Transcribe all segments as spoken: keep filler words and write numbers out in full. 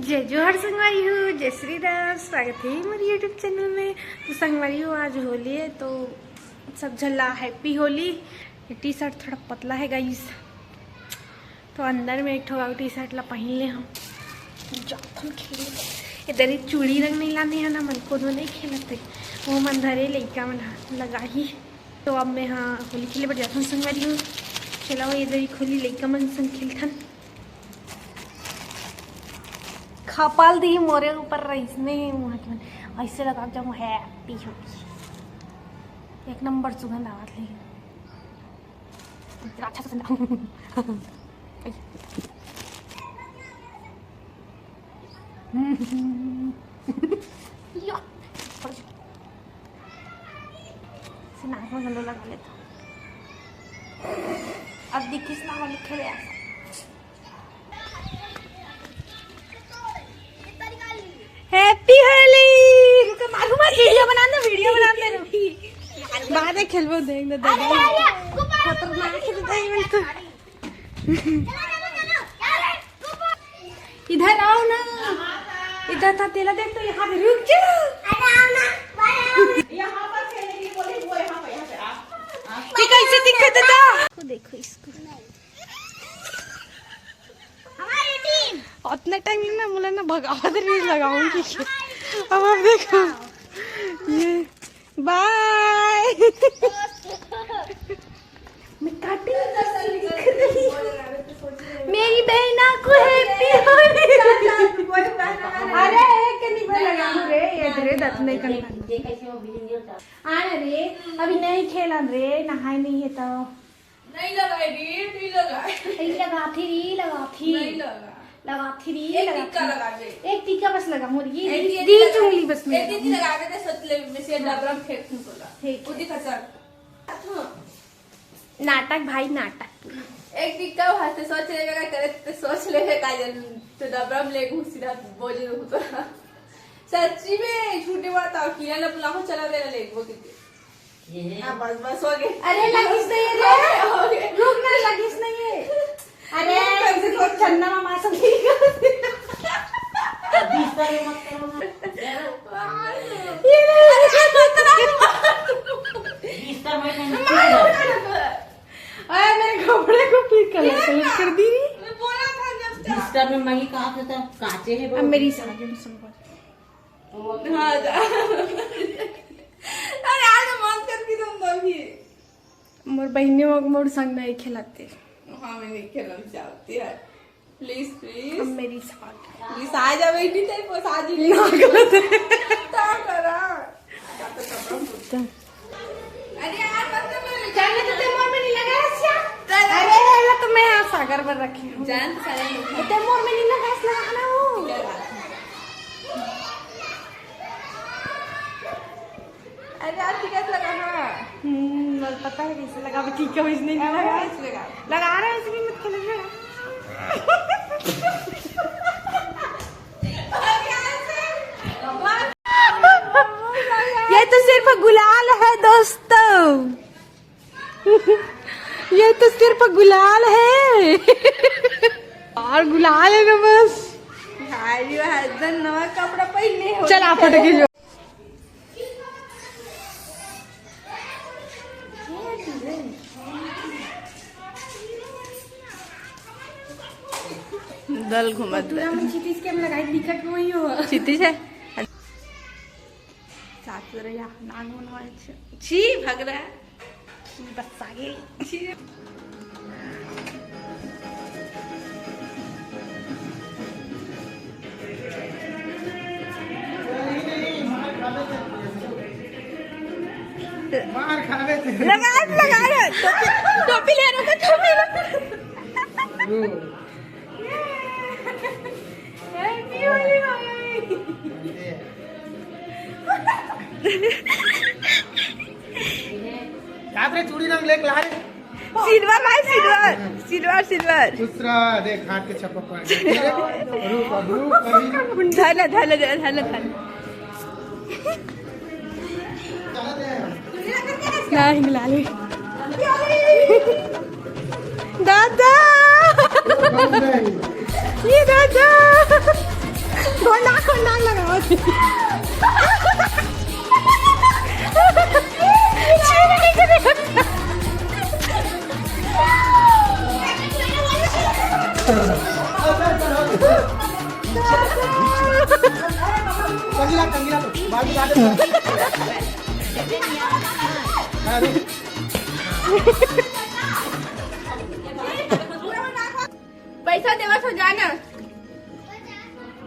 जय जोहार संगवारी हो, जय श्री राम। स्वागत है मोर YouTube चैनल में। तो संगवारी हो, आज होली है, तो सब झन ला हैप्पी होली। ये टी शर्ट थोड़ा पतला है गाइस, तो अंदर में एक ठो अउ टी शर्ट ला पहिन ले हम। जाथन खेले। इधर ही चूड़ी रंग नहीं लाने है ना, मन कोनो नहीं खेलत है। वो मन धरे लइका मन ह लगाही। तो अब मैं हाँ होली खेले बर जाथन संगवारी हो। चलाओ, इधर ही खोली, लइका मन संग खेलथन। खपाल दी मोरे ऊपर रईस ने मुँह के मन ऐसे लगा के जाऊँ, हैप्पी होली। एक नंबर सुगंध आवत ले। अच्छा सुगंध। या। से नाक में गंडो लगा लेता। अब दिखिस ना होली खेले आ। हैप्पी होली। रुको, मारू मत, वीडियो बना दे, वीडियो बना दे। बाद में खेलबो, देख दे, देख दे। खतरनाक है, देख दे, इधर आओ ना, इधर था तेला देख तो यहाँ पे रुक जा। ये कैसे दिखत था? देखो इसको। हमारी टीम। उतना टाइम लेना, मुला ना भगावत रील लगाऊंगी। अब आप देखो, ये बाय। मैं काटी मेरी बहना को हैप्पी होली। अरे एक नहीं बोल लगा रे, ये धीरे दत नहीं करना। आ रे, अभी नहीं खेलन रे, नहाए नहीं है तो। नहीं लगाए रे, नहीं लगाए। नहीं लगाथी रे, लगाथी। नहीं लगा। लगाथी रे, एक टिक्का लगाथी। लगा दे। एक टिक्का बस लगा मोर, ये एक दी, ये दी लगा चुंगली बस एक मेरा। ये लगा दे, सच ले, मैं से डबरा में फेंक दूं तोला। ठीक। वो दिखा सर। नाटक भाई, नाटक। एक टिक्का वहां से सोच लेवे का करे, तो सोच लेवे का जन, तो डबरा में ले घुस सीधा बोझ में उतरा। सच्ची में झूठे बात आओ, किया ना बुलाओ, चला दे ले वो कितने। हाँ, बस, बस, हो गए। अरे, लगिस नहीं है रे। हो गए। रुक ना, लगिस नहीं है। अरे, रुक, रुक, रुक। चंदा मामा से ठीक है। बिस्तर में मत करो ना। ये नहीं। अरे, मत करो। बिस्तर में नहीं। अरे, मेरे कपड़े को पिंक कलर, कलर कर दी। मैं बोला था जब से। बिस्तर में मही कहा था, कांचे है वो। अब मेरी साड़ी में सुन। हाँ, जा। अरे, आज मन करके तुम तभी। मोर बहिनी मोर, मोर संग नहीं खेलते। हाँ, मैं नहीं खेलना चाहती है। Please, please. अब मेरी साथ। प्लीज, आ जा, बहिनी, तेरे को साथ ही नहीं। ना गलत है। क्या करा? क्या तो कपड़ा। अरे यार, मतलब मैं चल, तो ते मोर में नहीं लगा रसिया। अरे, ये तो मैं यहाँ सागर पर रखी हूँ। जान सारे लोग। ते मोर में नहीं लगा, इसलिए लगा ना वो। क्या बात है? अरे, आप कैसे लगा? हाँ। हम्म, मुझे पता है कैसे लगा, वो ठीक है, इसने नहीं हाँ, लगा। कैसे लगा? लगा रहा है, इसलिए मत खेलो, लगा। ये तो सिर्फ गुलाल है दोस्तों, ये तो सिर्फ गुलाल है। और गुलाल है ना बस। भाई, हर दिन नवा कपड़ा पहने हो। चल, आप हट के जो। दल घुमत पूरा में क्षितिज के हम लगाई, दिखत वही हो। क्षितिज है। सासुरैया नानू नोच। छी, भग रहा है। छी, बस आगे। छी। मार खावे थे। लगा, लगा रहा। टोपी, टोपी ले रहा था, टोपी ले रहा। Happy Holi भाई। रात रे चूड़ी रंग लेके ला रे। सिल्वर भाई, सिल्वर, सिल्वर, सिल्वर। दूसरा देख, हाथ के छप्पा पड़ गया। रूप, अब रूप, अभी। धर ले, धर ले, धर ले, धर ले। ना हिंगला ले। दादा! ये दादा! कंगीला, कंगीला तो, बाल भी काट दे। अरे। पैसा देवत हो, जाना।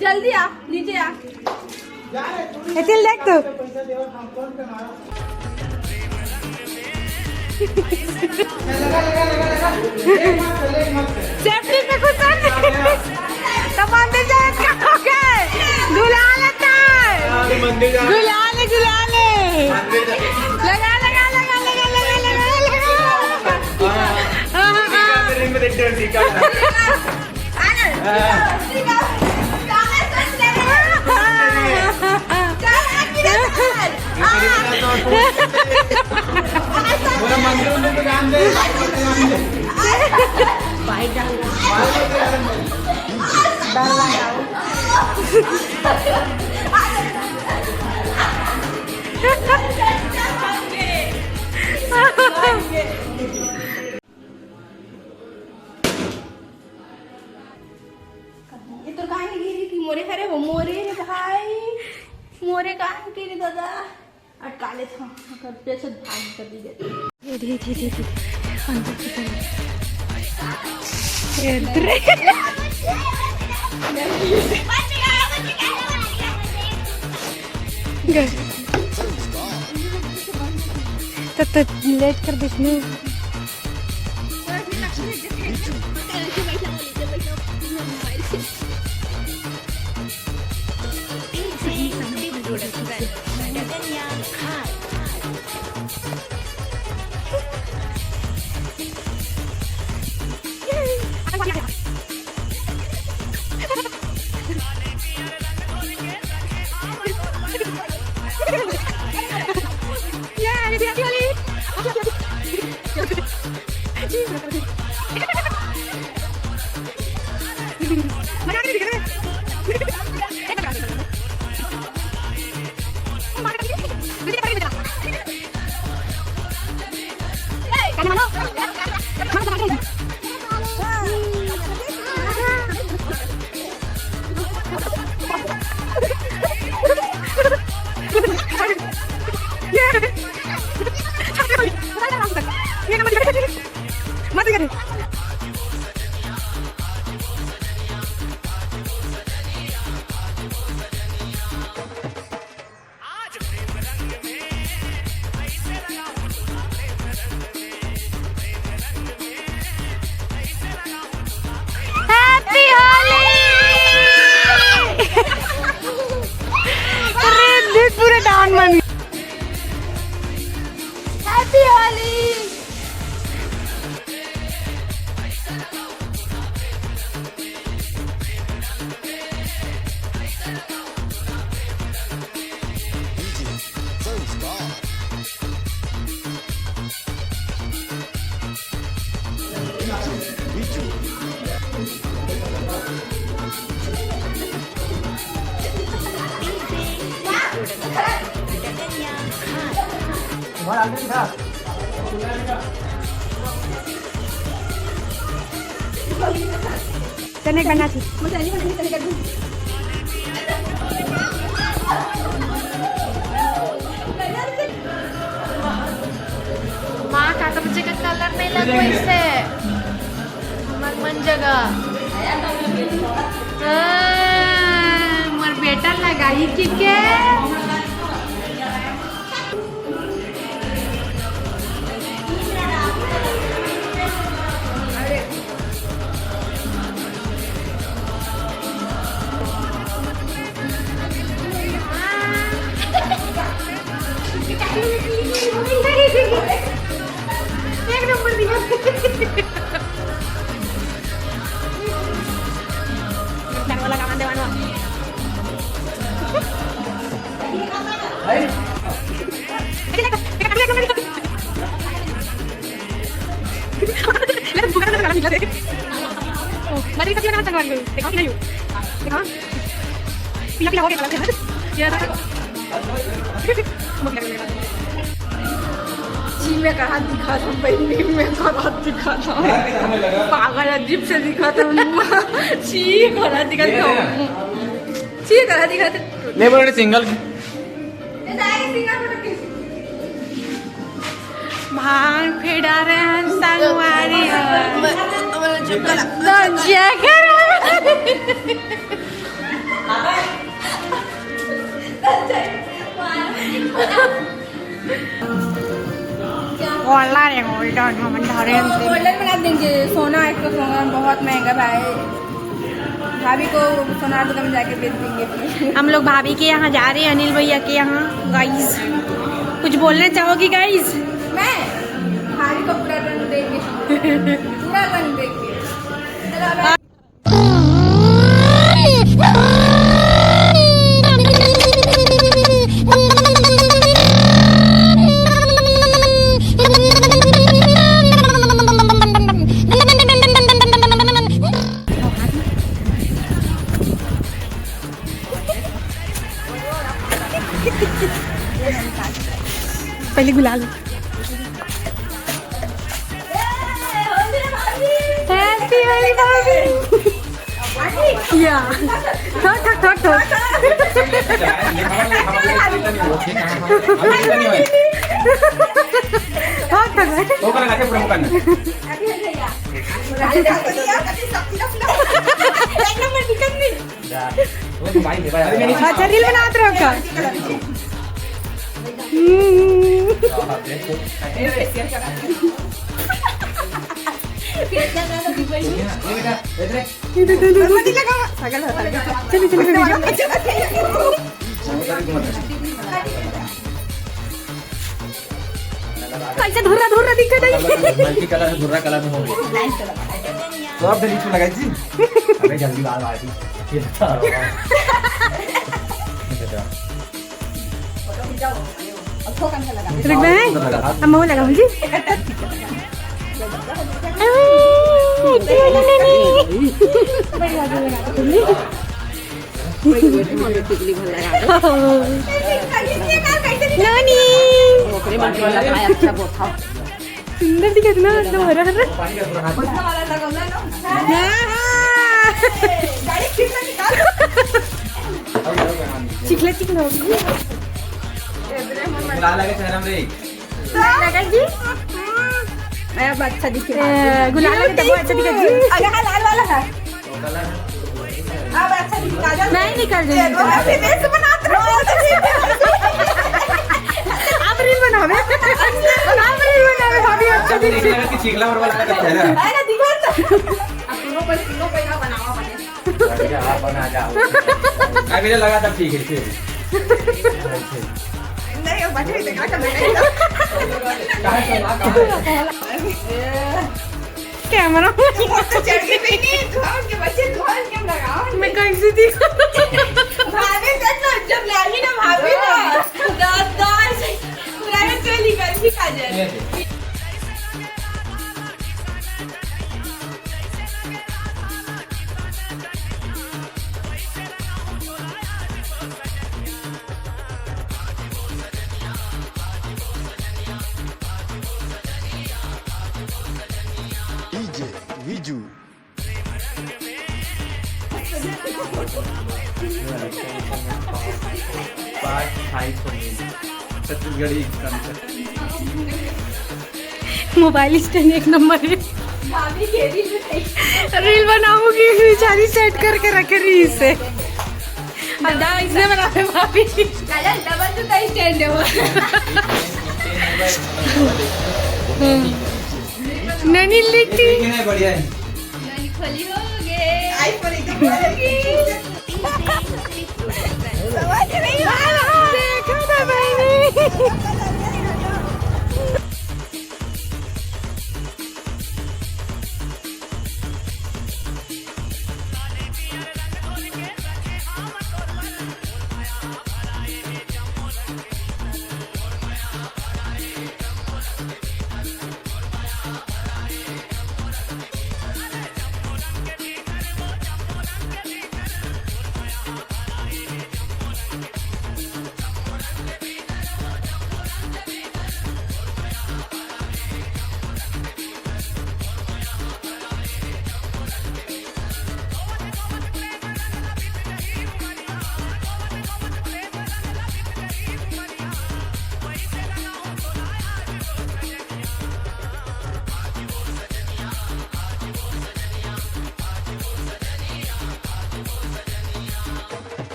जल्दी आ, नीचे आ। एतिल देख तो। सेफ्टी पे कुछ नहीं। तो मंदिर जाए का हो गए। गुलाल आता है। गुलाल है, गुलाल है। लगा, लगा, लगा। हाँ, हाँ, हाँ। पूरा मंदिर में तो जान दे। ये तो काहे गिरी थी? मोरे हरे वो, मोरे रे भाई, मोरे काहे गिरी दादा? अटका ले था, अगर पीछे भाग कर दी जाती। ये दे, दे, दे, दे। अंदर की तरफ। ये दे। गए। तब तो लेट कर दिस ना। Happy Holi! अरे, देख, पूरा डाउन बन गया। Happy Holi! चने करना थी। माँ का तो मुझे का कलर नहीं लग वैसे। हमर मन जगह। हाँ, मोर बेटा लगाही कि के? एक नंबर दिया। देखा कि नहीं हो? देखा? पीला पीला हो गया कलर। ये देखो। छी, मैं कहाँ दिखा था बहनी, मैं कहाँ दिखा था? पागल अजीब से दिखा था। छी, कहाँ दिखा था? छी, कहाँ दिखा था? ले बोल, सिंगल। भांग फेड़ा रहे हैं संगवारी। तो जय करो। गोल्डन बना देंगे। सोना, एक तो सोना बहुत महंगा भाई। भाभी को सोनार दुकान में जाके बेच देंगे फिर। हम लोग भाभी के यहाँ जा रहे हैं, अनिल भैया के यहाँ। गाइस, कुछ बोलना चाहोगी गाइस? मैं भाभी को पूरा रंग देंगे। पूरा रंग देंगे। चलो, अब पहले गुलाल। Happy होली भाभी। या। ठोक, ठोक, ठोक, ठोक। ठोक, ठोक। अच्छा, रील बनात रहो का? हम्म। चलो, चलो, चलो। कैसे धुर्रा धुर्रा दिखत है? मल्टी कलर है, धुर्रा कलर में हो गया। तो आप डिलीट में लगाई जी। अबे जल्दी बाल मार दी। रुक बे, अब मैं लगा जी। नानी। ओकरे मन के लगा है, अच्छा बहुत था। सुंदर दिखत ना, मतलब हरा हरा। हाँ, हाँ। चिखला चिखला हो गई। गुलाल लगे चेहरा में रे। लगा जी? अब अच्छा दिखे। ए, गुलाल लगे तो बहुत अच्छा दिखे जी। अरे हाँ, लाल वाला है। अब अच्छा दिखे, काजल। नहीं निकल रही। ये तो ऐसे face बनात रहो। अब रील बनावे। अब रील बनावे, भाभी अच्छा दिखे। चिखला और वाला का चेहरा। अरे दिखा तो। अब तीनों पर, तीनों पर का बनावा बने। बढ़िया, आप बना जाओ। अभी तो लगा था, ठीक है, ठीक है। नहीं, वो बच्चे भी देखा था, मैंने कहा। कहाँ से ला, कहाँ से? कैमरा। वो तो चढ़ के पहले धुआं के बच्चे, धुआं के लगाओ। मैं कैसे दिखा? भाभी देख लो, जब लाली ना भाभी ना, दस, दस, पूरा में चली गई थी काजल। ये देख। डीजे विजू। पार्ट फाइव हो गई। छत्तीसगढ़ी concept। मोबाइल स्टैंड एक नंबर है। भाभी के रील बनाई। रील बनाऊंगी, बेचारी सेट करके रखे रही इसे। अब दा इसने बना दे भाभी। अरे डबल तो का स्टैंड है वो। हम्म। नैनी लिट्टी। बढ़िया है। खोली हो गए। iPhone एकदम खोली। समझ रही हो? देखो ना मैंने।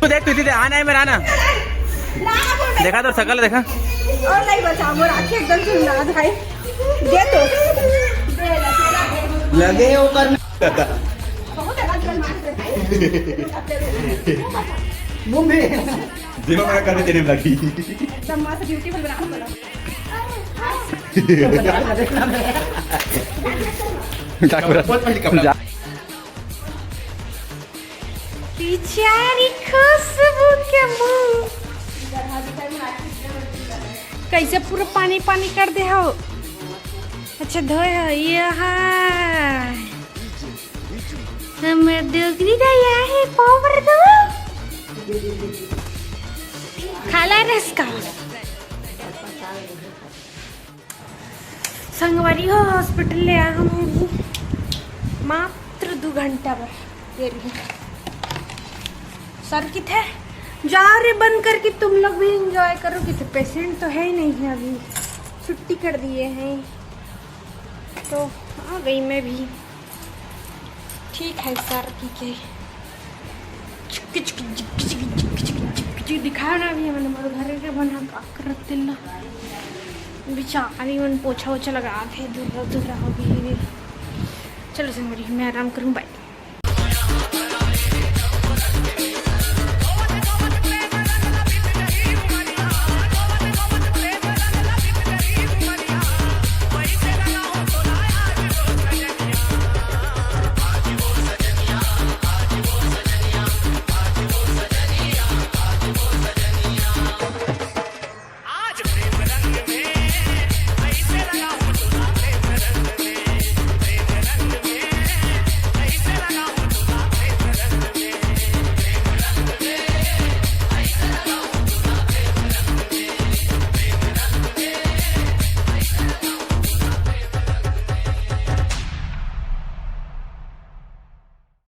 तू देख, तू इधर आना है मेरा, आना। देखा तो सकल देखा। और नहीं बचा, वो राखी एकदम सुंदर है भाई। दे तो। लगे ऊपर में। बहुत है, आजकल मार दे भाई। बूम भी। जीवा बड़ा करने तेरे में लगी। एकदम मस्त ब्यूटीफुल बना पड़ा। बहुत पहले कपड़ा। जा। बिचारी खुशबू के मुंह। कैसे पूरा पानी पानी कर दे हो। अच्छा धोए हो ये। हमर डोकरी दया है पावर दो। खाला रस का। संगवारी हो, हॉस्पिटल ले आए हम अभी मात्र दो घंटा बर। ये रही। सर किथे? जा रे बंद करके, तुम लोग भी एंजॉय करो। किथे? पेशेंट तो है ही नहीं है अभी, छुट्टी कर दिए हैं। तो आ गई मैं भी। ठीक है सर, ठीक है। चिक चिक चिक चिक चिक चिक चिक चिक दिखाओ ना अभी, मैंने मोर घर के बना का करत तेला। बेचारी मन पोछा ओछा लगा थे, दूर दूर हो गई। चलो संगवारी, मैं आराम करूँ, बाय।